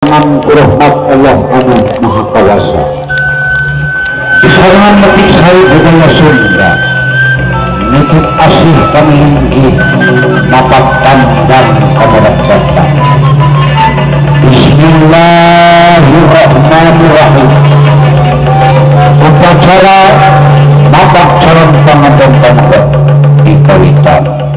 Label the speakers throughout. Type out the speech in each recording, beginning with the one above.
Speaker 1: Rahmat Allah anu Maha Kawasa. Disarengan metik sari budaya Sunda, nitip asih kami linggih, napak tandang kamerap. Bismillahirrahmanirrahim. Upacara napak calon pengantin pondok di kawitan.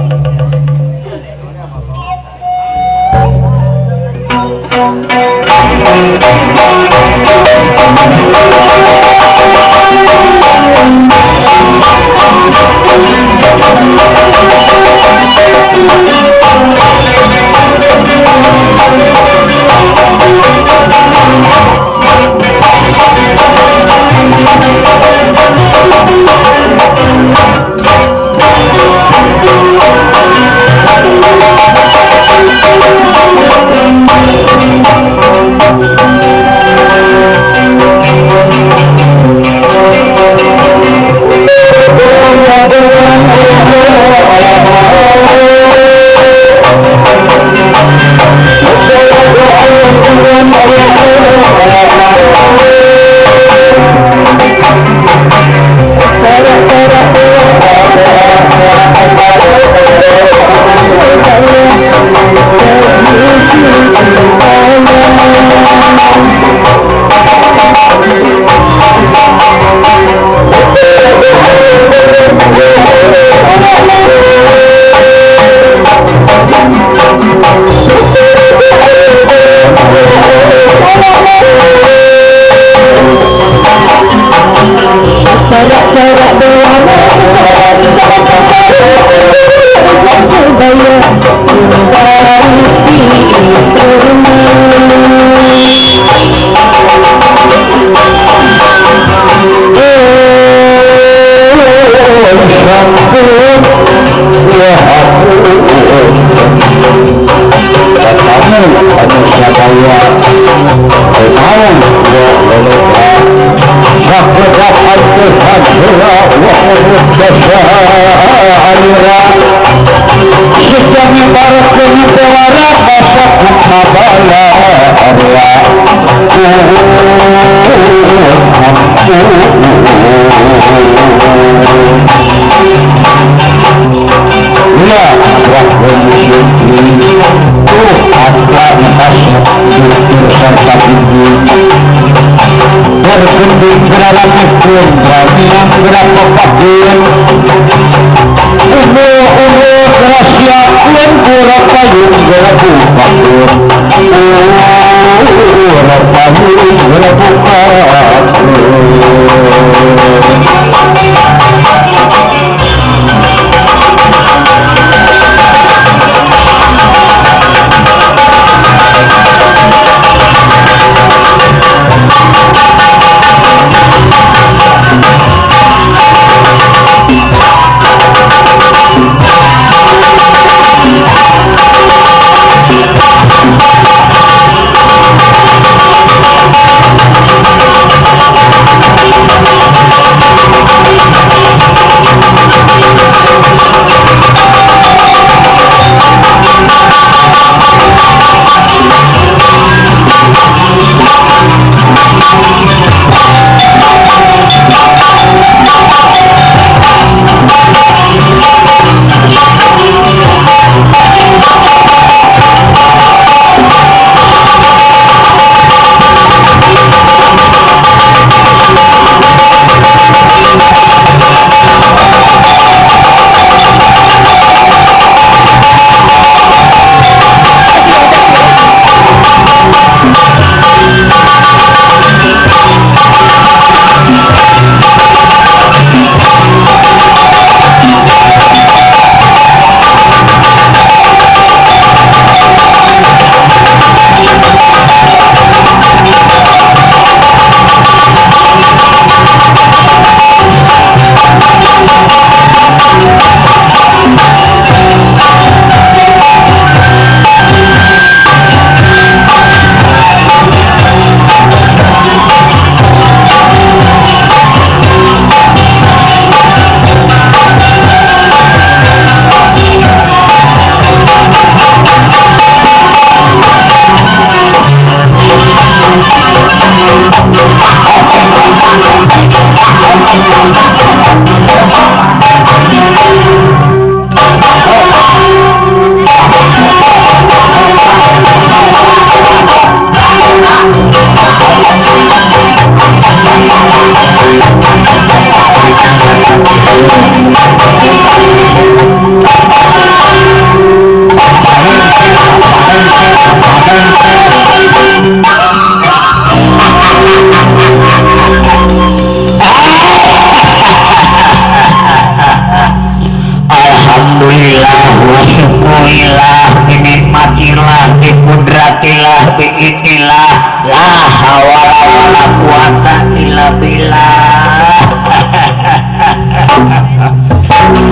Speaker 1: Alhamdulillah wa syukurillah binikmatillah bikudratillah biidnillah la hawla wala quwata illa billah.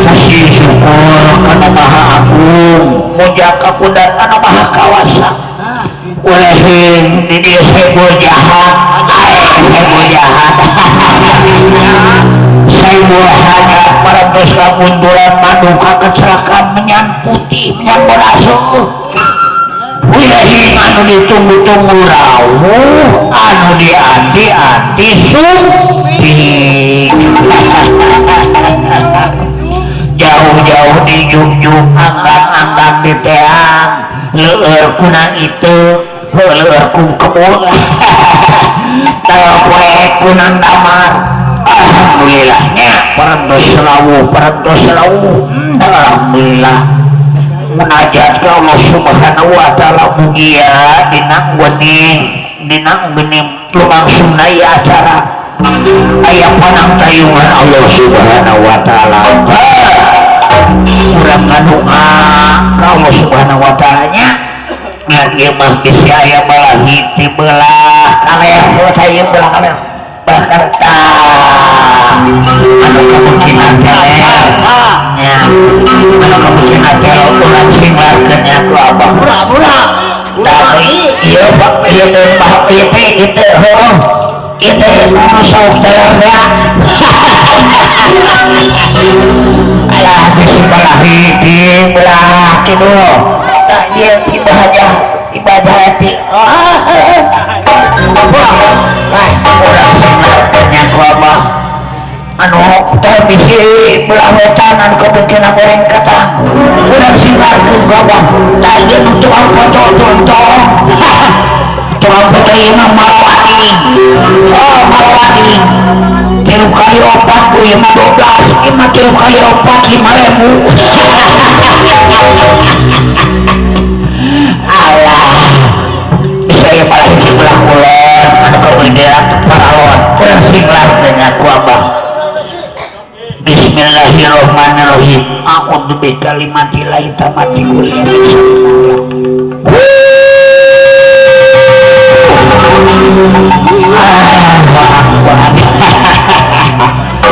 Speaker 1: Puji syukur kana Maha Agung muja kakudat kana Maha Kawasa. Ulahing di dieu sebo jahat, sebo jahat. Sebo hajat parantos kamunduran maduka kecelakaan menyan putih menyan bodasu. Ulahing anu ditunggu-tunggu rawuh anu dianti-anti sumping. Jauh-jauh dijunjung angkat-angkat di teang leueur kunang itu leueur kung kebul poe kunang damar. Alhamdulillahnya parantos rawuh alhamdulillah munajat ka Allah Subhanahu wa taala mugia dina geuning lumangsungna ieu acara aya panang tayungan Allah Subhanahu wa taala. Urang ngadoa ka Allah Subhanahu wa taala nya ngan ieu mah bisi aya belah hiji belah kaler saya belah kaler belah tah anu kemungkinan teler nya anu kemungkinan teler urang singlarkeun nya ku abah pura-pura tapi ieu pak ieu teh pak ieu teh ieu heuh ieu teh masuk teler ya. Alah bisi belah hiji belah kidul tak ieu ibadah ibadah hati urang singlarkeun nya ku abah anu teh bisi belah wetan anu kemungkinan goreng ketang urang singlarkeun ku abah tah ieu nu tukang foto tuntong tukang foto ieu mah malawating oh malawating 3 kali 4 ku ieu mah 12 ieu mah 3 kali 4 5.000. Alah bisa ieu malah hiji belah kulon anu kabeudeuh paralon urang singlarkeun nya ku abah. Bismillahirrahmanirrahim. A'udzu bikalimatillahi tammati kulli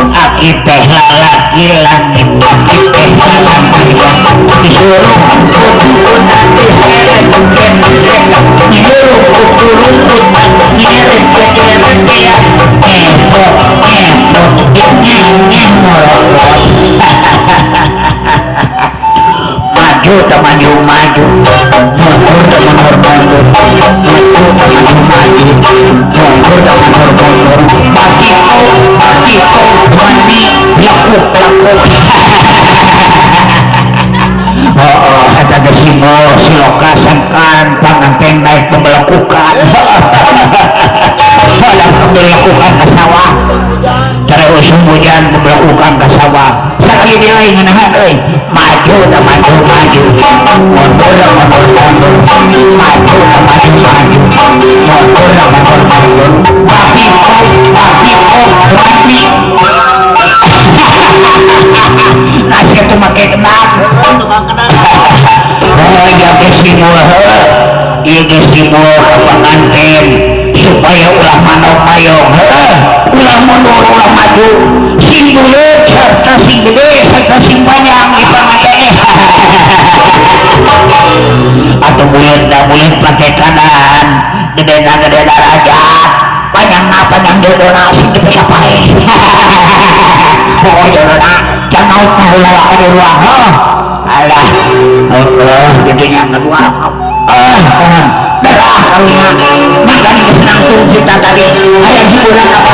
Speaker 1: aki teh lalaki langit aki teh lalaki disuruh kutu diseret disuruh kutu nyeret nyeret ya ngepot ngepot ngepot maju maju maju mundur mundur mundur maju maju maju mundur mundur mundur bagi kau mani laku laku. Oh ada gesimur siloka sangkan panganten naik pembelakukan salah pembelakukan ke sawah cara usum hujan pembelakukan ke sawah sekali dia lain ngenahan euy maju dah maju maju mundur dah mundur mundur maju dah maju maju mundur dah mundur mundur bagi kau mati. Nasi itu make kenang oh ya gesimul iya gesimul ke pengantin supaya ulah manok mayong ulah mundur ulah maju sing buleut serta sing gede serta sing panjang di panganten atau buleut dah buleut pakai kanan gede na gede darajat panjang na panjang jodona sing dipesapae pokoknya jodona jangan mau ulah di ruang alah Allah gitunya kedua darah karunya makan kesenang kita tadi ayah hiburan apa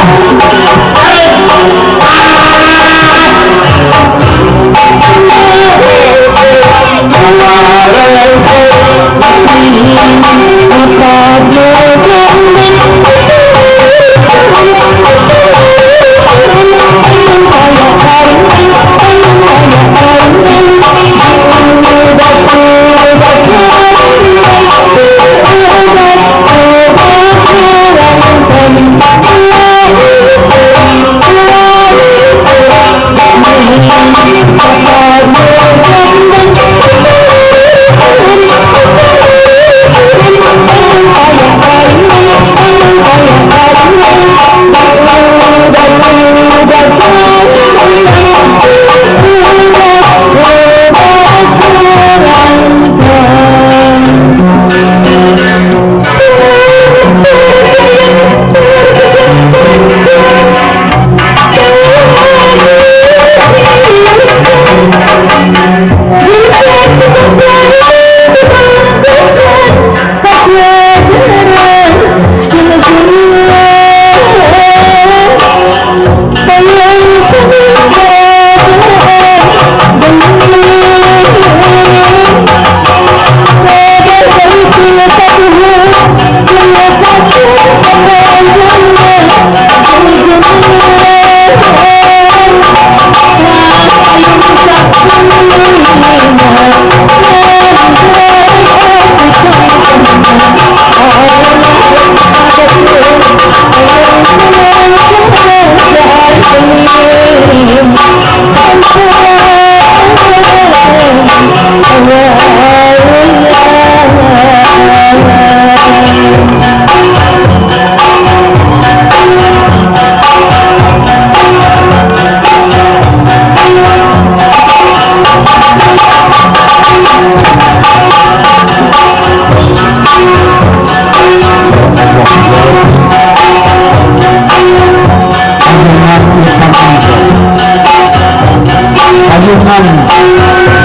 Speaker 2: Ayungan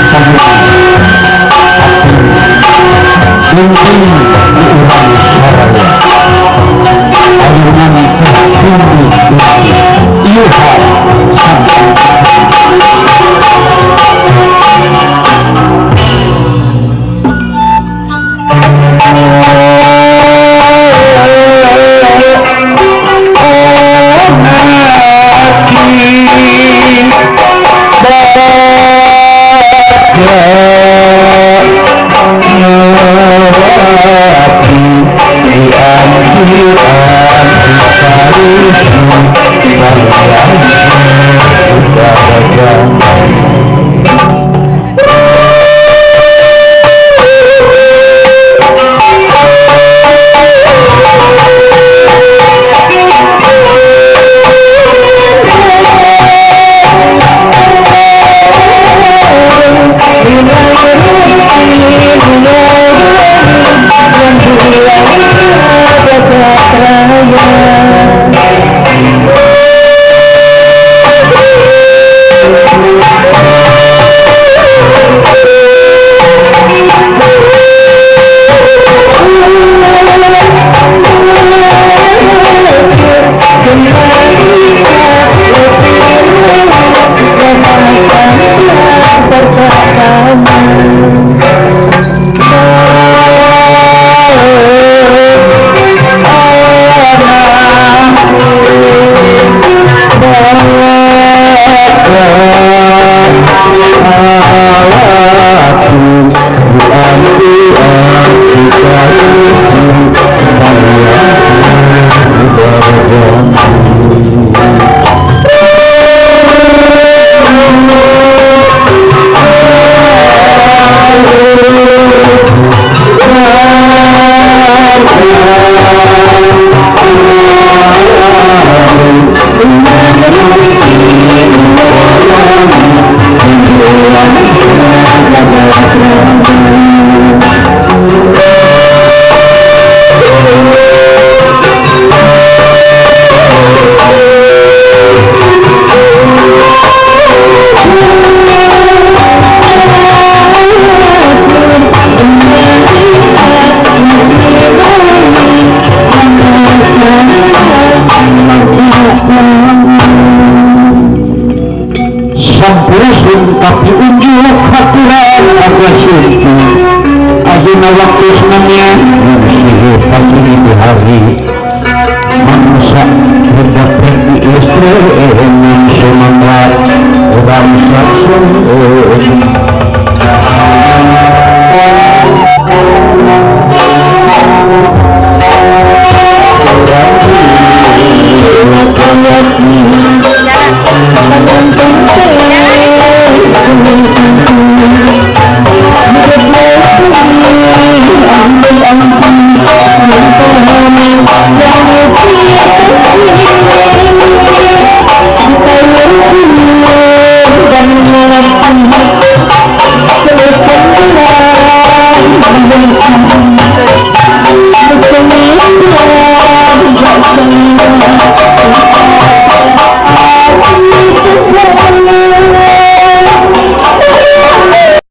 Speaker 2: saja penting di urang saraya ayungan bumi bumi iuha